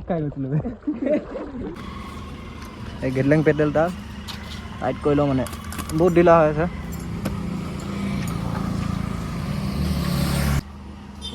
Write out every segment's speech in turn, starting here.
খাই গৈছিলোঁ। এই গেটলেং পেডেল এটা টাইট কৰি লওঁ, মানে বহুত ঢিলা হৈ আছে।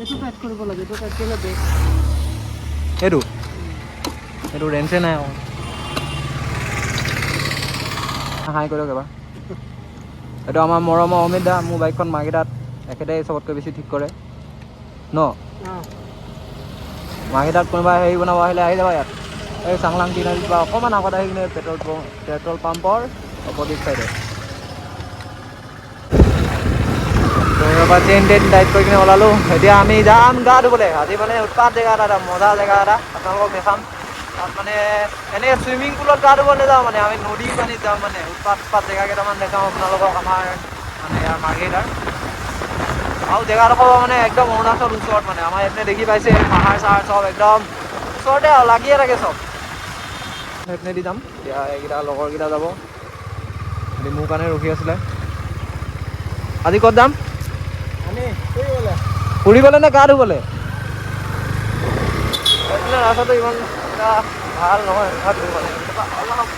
এইটো টাইট কৰিব লাগে, এইটো টাইট কৰিলে বেক। এইটো ৰেঞ্চে নাই আকৌ। হাই কৰি দিয়ক এবাৰ। এইটো আমাৰ মৰমৰ অমিত দা। মোৰ বাইকখন মাৰ্কেটাত এখেতে চবতকৈ বেছি ঠিক কৰে ন? অঁ। মাৰ্কেটাত কোনোবা হেৰি বনাব আহিলে আহি যাবা ইয়াত, এই চাংলাং তিনিআলিত বা অকণমান আগত আহি কিনে পেট্ৰল পাম্পৰ অপজিট চাইডে। পৰা চেইন টেইন টাইট কৰি কিনে ওলালোঁ। এতিয়া আমি যাম গা ধুবলৈ। আজি মানে উৎপাত জেগা এটা, মজা জেগা এটা আপোনালোকক দেখাম। তাত মানে এনেই চুইমিং পুলত গা ধুব নাযাওঁ, মানে আমি নদীৰ পানীত যাম। মানে উৎপাত উৎপাত জেগা কেইটামান দেখাম আপোনালোকক আমাৰ মানে ইয়াৰ মাৰ্ঘেৰিটাৰ। আৰু জেগাডোখৰ মানে একদম অৰুণাচল ওচৰত, মানে আমাৰ এইপিনে দেখি পাইছে পাহাৰ চাহাৰ চব একদম ওচৰতে আৰু লাগিয়ে থাকে চব। সেইপিনেদি যাম। এতিয়া এইকেইটা লগৰকেইটা যাব, সিহঁতি মোৰ কাৰণে ৰখি আছিলে। আজি ক'ত যাম? আমি ফুৰিবলৈ। ফুৰিবলৈ নে গা ধুবলৈ? এইপিনে ৰাস্তাটো ইমান এটা ভাল নহয় তথাপিও মানে কেতিয়াবা অলপ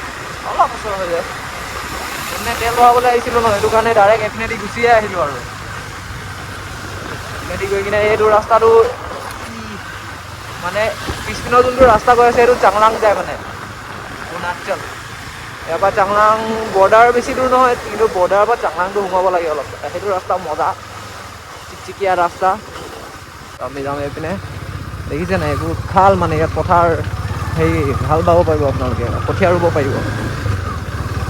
অলপ ওচৰ হৈ যায়। এইপিনে তেল ভৰাবলৈ আহিছিলোঁ ন, সেইটো কাৰণে ডাইৰেক্ট এইপিনেদি গুচিয়ে আহিলোঁ। আৰু এইপিনেদি গৈ কিনে এইটো ৰাস্তাটো মানে পিছপিনৰ যোনটো ৰাস্তা গৈ আছে সেইটো চাংলাং যায়, মানে অৰুণাচল। ইয়াৰ পৰা চাংলাং বৰ্ডাৰ বেছি দূৰ নহয়, কিন্তু বৰ্ডাৰৰ পৰা চাংলাংটো সোমাব লাগে অলপ। সেইটো ৰাস্তা মজা, চিকচিকীয়া ৰাস্তা। আমি যাম এইপিনে। দেখিছে নাই এইবোৰ খাল, মানে ইয়াত পথাৰ হেৰি হাল বাব পাৰিব আপোনালোকে, কঠীয়া ৰুব পাৰিব।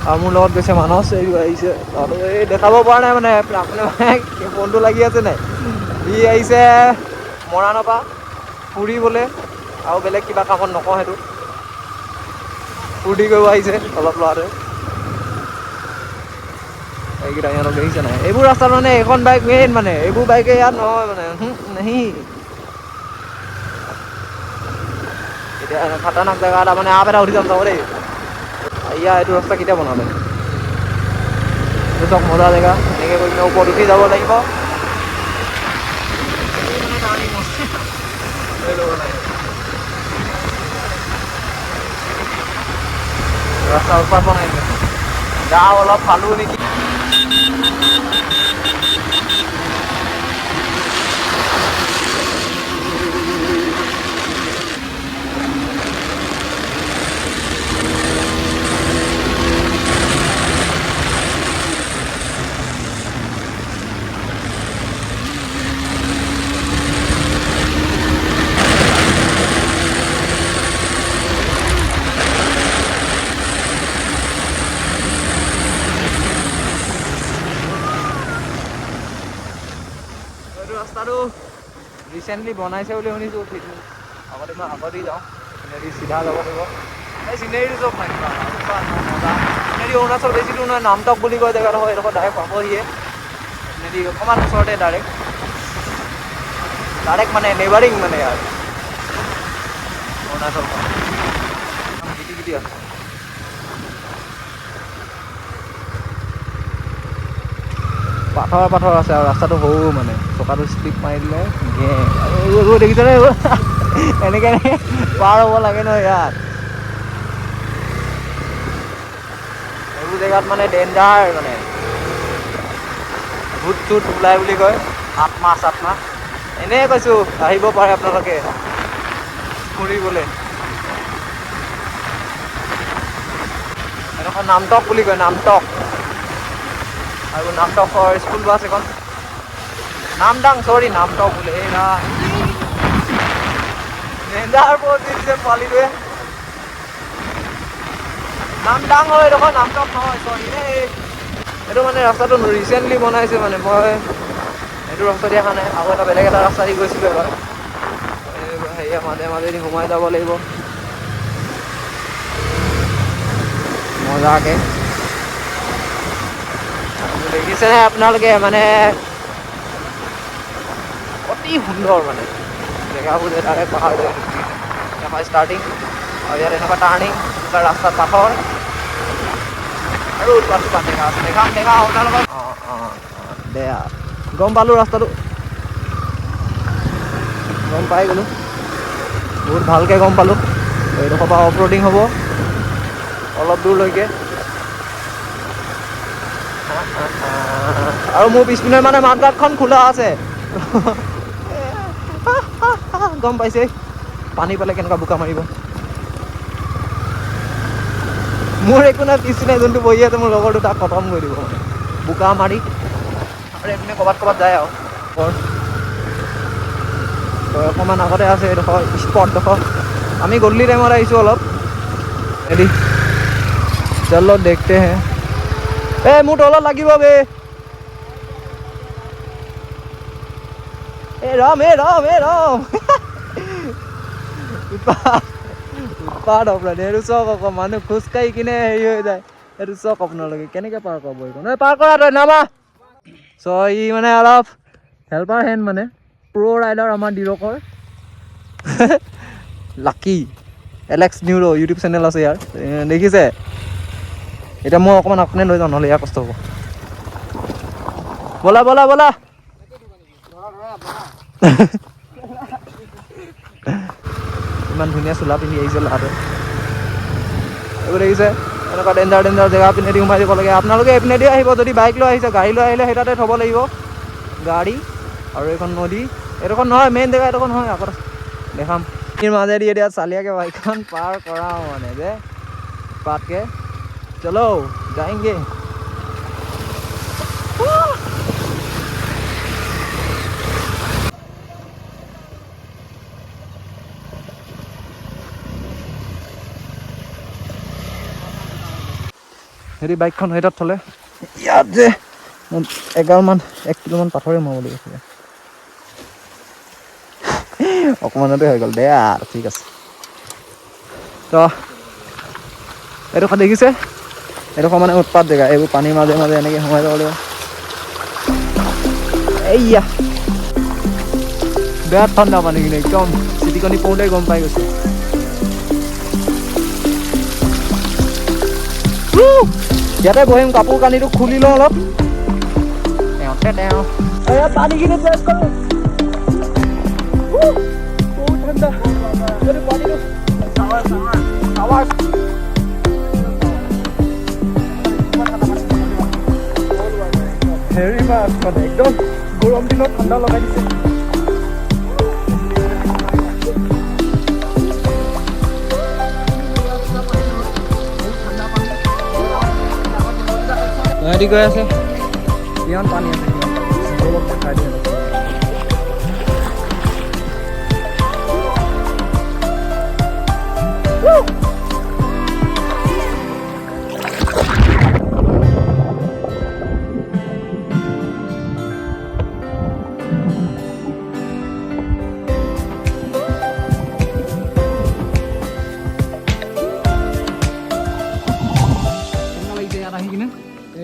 আৰু মোৰ লগত গৈছে মানস, এইটো আহিছে ল'ৰাটো। এই দেখাব পৰা নাই, মানে আপোনাৰ মানে ফোনটো লাগি আছে নাই। ই আহিছে মৰাণৰ পৰা ফুৰিবলৈ আৰু বেলেগ কিবা কামত নকওঁ, সেইটো ফূৰ্তি কৰিব আহিছে অলপ ল'ৰাটোৱে। এইকেইটা ইহঁতক দেখিছে নাই? এইবোৰ ৰাস্তাত মানে এইখন বাইক মেইন, মানে এইবোৰ বাইকে ইয়াত নহয় মানে নাহি। এতিয়া খাতাৰনাক জেগা এটা, মানে আপ এটা উঠি যাম, চাব দেই। ইয়া এইটো ৰাস্তা কেতিয়া বনালে? এইটো চব মজা জেগা। এনেকৈ কৰি কিনে ওপৰত উঠি যাব লাগিব। এই মানে টাৰ্ণিং আছে। লৈ ল'ব লাগে। ৰাস্তা উৎপাত বনাই দিলে। যাওঁ অলপ পালোঁ নেকি। এইটো ৰাস্তাটো ৰিচেণ্টলি বনাইছে বুলি শুনিছোঁ। ঠিক আগতে মই আগতে যাওঁ, এইপিনেদি চিধা যাব লাগিব। এই চিনেৰীটো চব নাই মজা। এইপিনেদি অৰুণাচল বেছি দূৰ নহয়, নামটক বুলি কয় জেগাডোখৰ, এইডোখৰ ডাইৰেক্ট পাবহিয়ে। এইপিনেদি অকণমান ওচৰতে ডাইৰেক্ট ডাইৰেক্ট মানে নেইবাৰিং মানে ইয়াৰ অৰুণাচলখন। গিটি গিটি আছে। পাথৰ পাথৰ আছে আৰু ৰাস্তাটো সৰু, মানে চকাটো শ্লিপ মাৰি দিলে ঘে। এইবোৰ দেখিছেনে? এইবোৰ এনেকে এনেকে পাৰ হ'ব লাগে ন ইয়াত। এইবোৰ জেগাত মানে ডেঞ্জাৰ, মানে ভূত চুত ওলাই বুলি কয়, আত্মা চাত্মা। এনেই কৈছোঁ, আহিব পাৰে আপোনালোকে ফুৰিবলৈ। এডোখৰ নামটক বুলি কয়, নামটক। আৰু নামটকৰ স্কুল বাছ এখন, নামদাং, চৰি নামটক বোলে। এই ডেঞ্জাৰ বহুত দিছে পোৱালিটোৱে। নামদাং হয় এডোখৰ, নামটক নহয়, চৰি। এই এইটো মানে ৰাস্তাটো ৰিচেণ্টলি বনাইছে, মানে মই এইটো ৰাস্তা দি অহা নাই, আৰু এটা বেলেগ এটা ৰাস্তা দি গৈছিলোঁ এবাৰ। হেৰিয়া মাজে মাজেদি সোমাই যাব লাগিব মজাকে। দেখিছেনে আপোনালোকে? মানে অতি সুন্দৰ মানে জেগাবোৰ যে তাৰে পাহাৰ এনেকুৱা ষ্টাৰ্টিং আৰু ইয়াত এনেকুৱা টাৰ্ণিং, এনেকুৱা ৰাস্তাত পাথৰ আৰু উৎপাত উৎপাত জেগা আছে। দেখাম দেখাম আপোনালোকক। অঁ অঁ অঁ দে গম পালোঁ, ৰাস্তাটো গম পাই গ'লোঁ। বহুত ভালকৈ গম পালোঁ। এইডোখৰ পৰা অফ ৰোডিং হ'ব অলপ দূৰলৈকে। আৰু মোৰ পিছপিনে মানে মাঠঘাটখন খোলা আছে, গম পাইছে পানী পালে কেনেকুৱা বোকা মাৰিব। মোৰ একো নাই, পিছপিনে যোনটো বহি আছে মোৰ লগৰটো, তাক খতম কৰি দিব মানে বোকা মাৰি। আৰু এইপিনে ক'ৰবাত ক'ৰবাত যায় আৰু। অকণমান আগতে আছে এইডোখৰ স্পটডোখৰ। আমি গধূলি টাইমত আহিছোঁ অলপ। হেৰি চলো দেখতে হে। এই মোৰ তলত লাগিব বে। এ ৰাম, এ ৰাম, এ ৰাম, উৎপাত উৎপাত আপোনাৰ। এইটো চাওক আকৌ মানুহ খোজকাঢ়ি কিনে হেৰি হৈ যায়। এইটো চাওক আপোনালোকে কেনেকৈ পাৰ কৰিব এইখন। ঐ পাৰ কৰা তই নামা। চ' ই মানে অলপ হেল্পাৰ হেণ্ড, মানে প্ৰ' ৰাইডাৰ আমাৰ ডিৰকৰ লাকি এলেক্স নিউৰ' ইউটিউব চেনেল আছে ইয়াৰ, দেখিছে। এতিয়া মই অকণমান আপুনি লৈ যাওঁ, নহ'লে ইয়াৰ কষ্ট হ'ব। ব'লা ব'লা ব'লা। ইমান ধুনীয়া চোলা পিন্ধি আহিছে ল'ৰাটোৱে। এইবোৰ দেখিছে, এনেকুৱা ডেঞ্জাৰ ডেঞ্জাৰ জেগা পিনেদি সোমাই যাব লাগে। আপোনালোকে এইপিনেদি আহিব যদি বাইক লৈ আহিছে, গাড়ী লৈ আহিলে সেই তাতে থ'ব লাগিব গাড়ী। আৰু এইখন নদী, এইডোখৰ নহয় মেইন জেগা এইডোখৰ নহয়, আগত দেখাম। মাজেদি এতিয়া চালিয়াকৈ বাইকখন পাৰ কৰাওঁ মানে যে পাতকৈ। চলো যাएंगे। হেৰি বাইকখন সেই তাত থ'লে ইয়াত যে এগালমান 1 কিলোমান পাথৰে সোমাব লাগিব চাগে। অকণমানতে হৈ গ'ল দে আৰু, ঠিক আছে। তো এইডোখৰ দেখিছে, এইডোখৰ মানে উৎপাত জেগা। এইবোৰ পানীৰ মাজে মাজে এনেকৈ সোমাই যাব লাগিব। এইয়া বেয়া ঠাণ্ডা পানীখিনি, একদম চিটিকনি পৰোঁতে গম পাই গৈছে। ইয়াতে বহিম, কাপোৰ কানিটো খুলি লওঁ অলপ। তেওঁ পানীখিনি টেষ্ট কৰোঁ। বহুত ঠাণ্ডা পানীটো। হেৰি মাছ মানে একদম গৰম দিনত ঠাণ্ডা লগাই দিছে। সিহঁতি গৈ আছে, কিমান পানী আছে অলপ দেখাই দিয়ে।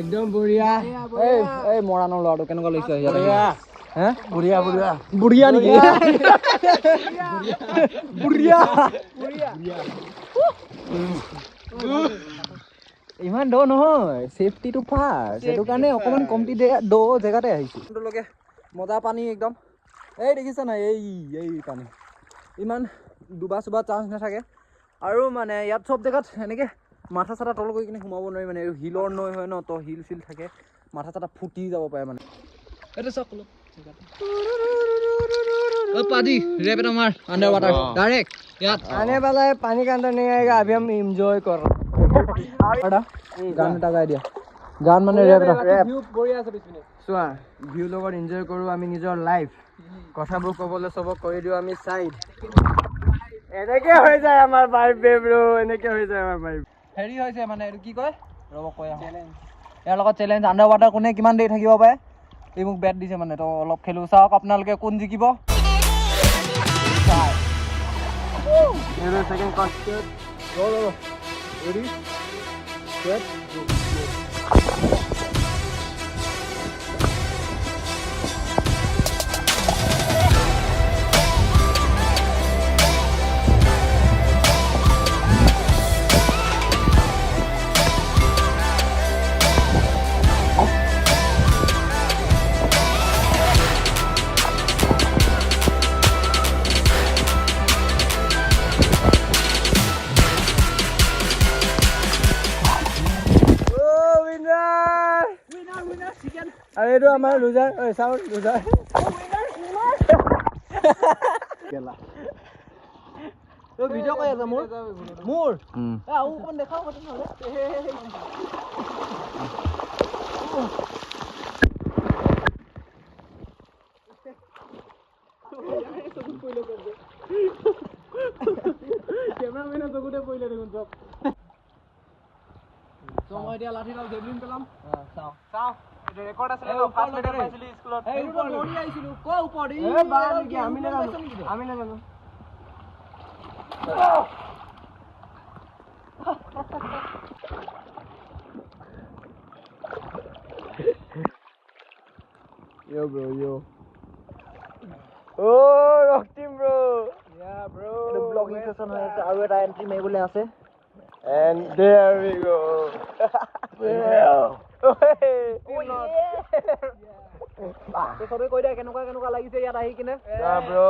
একদম বঢ়িয়া। এই এই মৰাণৰ ল'ৰাটো কেনেকুৱা লাগিছে ইয়াত? হে বঢ়িয়া বঢ়িয়া বঢ়িয়া নেকি? বঢ়িয়া। ইমান দ নহয়, চেফটিটো ফাৰ্ষ্ট, সেইটো কাৰণে অকণমান কমটি দ জেগাতে আহিছোঁ। মজা পানী একদম। এই দেখিছা নাই, এই এই পানী ইমান ডুবা চুবা চান্স নাথাকে। আৰু মানে ইয়াত চব জেগাত এনেকৈ মাথা চাথা তল কৰি কিনে সোমাব নোৱাৰি, মানে শিলৰ নৈ হয় ন, তো শিল চিল থাকে, মাথা চাথা ফুটি যাব পাৰে মানে। এইটো চাওক অলপ पाजी रेप এটা মাৰ আন্ডাৰ वाटर डायरेक्ट यार आने वाला है, पानी का अंदर नहीं आएगा, अभी हम एंजॉय कर रहे हैं। গান এটা গাই দিয়া, গান মানে ৰেপ এটা। ভিউ বঢ়িয়া আছে পিছপিনে চোৱা, ভিউ লগত এনজয় কৰো আমি নিজৰ লাইফ। কথাবোৰ ক'বলৈ চবক কৰি দিওঁ আমি চাইড। এনেকে হৈ যায় আমাৰ ভাইব বে ব্ৰ, এনেকে হৈ যায় আমাৰ ভাইব। হেৰি হৈছে মানে এইটো কি কয়, ৰ'ব কৈ আহোঁ। ইয়াৰ লগত চেলেঞ্জ, আণ্ডাৰ ৱাটাৰ কোনে কিমান দেৰি থাকিব পাৰে। এই মোক বেট দিছে মানে, তো অলপ খেলোঁ, চাওক আপোনালোকে কোন জিকিব। আৰু এইটো আমাৰ লুজাৰ। ঐ চাওঁ, লুজাৰ। গেলা। ভিডিঅ' কৰি আছে মোৰ মোৰ এ আৰু অকণমান দেখাও নহ'লে। কেমেৰামেনৰ চকুতে পৰিলে দেখোন চব। ত' মই এতিয়া লাঠিডাল জেভলিন পেলাম। চাওঁ। চাওঁ, এইটো ৰেকৰ্ড আছিলে ন, ফাৰ্ষ্ট মেডেল পাইছিলো স্কুলত। দৌৰি আহিছিলো ক ওপৰত। এ বা নেকি, আমি নাজানো, আমি নাজানো। Yo bro, yo. Oh, Raktim bro. Yeah bro. এইটো ব্লগিং ছেশ্যন হৈ আছে আৰু এটা এণ্ট্ৰি মাৰিবলৈ আছে। And there we go. Yeah. Oh, hey. তো চবেই কৈ দিয়া, কেনেকুৱা কেনেকুৱা লাগিছে ইয়াত আহি কিনে? Yeah bro.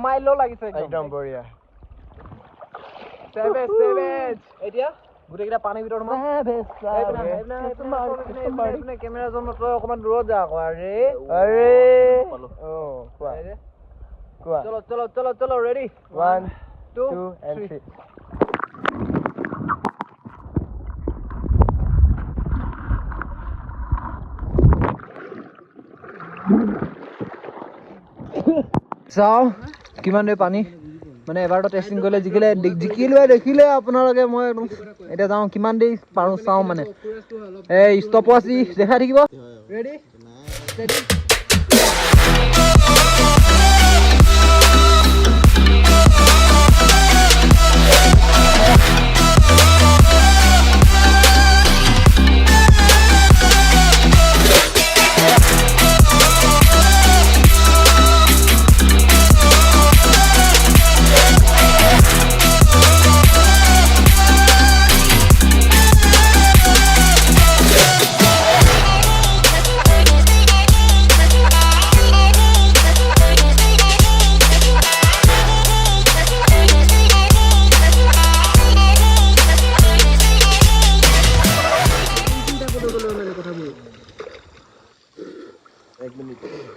মাইল লাগিছে। একদম বঢ়িয়া। Savage savage. এতিয়া গোটেইকেইটা পানীৰ ভিতৰত সোমাম। কেমেৰাজন, তই অকণমান দূৰত যা আকৌ। আৰে। আৰে অ, কোৱা কোৱা। চলো চলো চলো চলো, ready. One, two, two and three. Three. চাওঁ কিমান দেৰি পানী, মানে এবাৰতো টেষ্টিং কৰিলে জিকিলে, জিকিলোৱে, দেখিলে আপোনালোকে। মই একদম এতিয়া যাওঁ, কিমান দেৰি পাৰোঁ চাওঁ। মানে এই ষ্টপ ৱাচ দি দেখাই থাকিব। Ready.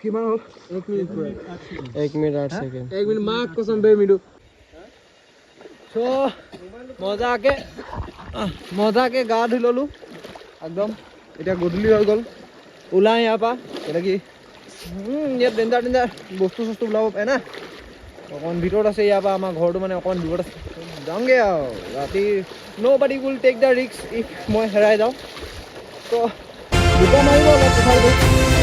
কিমান হ'ল? 1 মিনিট 8 ছেকেণ্ড। 1 মিনিট, মাক কচম বে মিডু। চ' মজাকে মজাকে গা ধুই ল'লোঁ একদম। এতিয়া গধূলি হৈ গ'ল, ওলাই ইয়াৰ পৰা। এতিয়া কি ইয়াত ডেঞ্জাৰ ডেঞ্জাৰ বস্তু চস্তু ওলাব পাৰে না। অকণমান ভিতৰত আছে ইয়াৰ পৰা, আমাৰ ঘৰটো মানে অকণমান দূৰত আছে। যাওঁগৈ আৰু ৰাতি। Nobody will take the risk if মই হেৰাই যাওঁ। ত' বোকা মাৰিব অলপ তথাপিতো।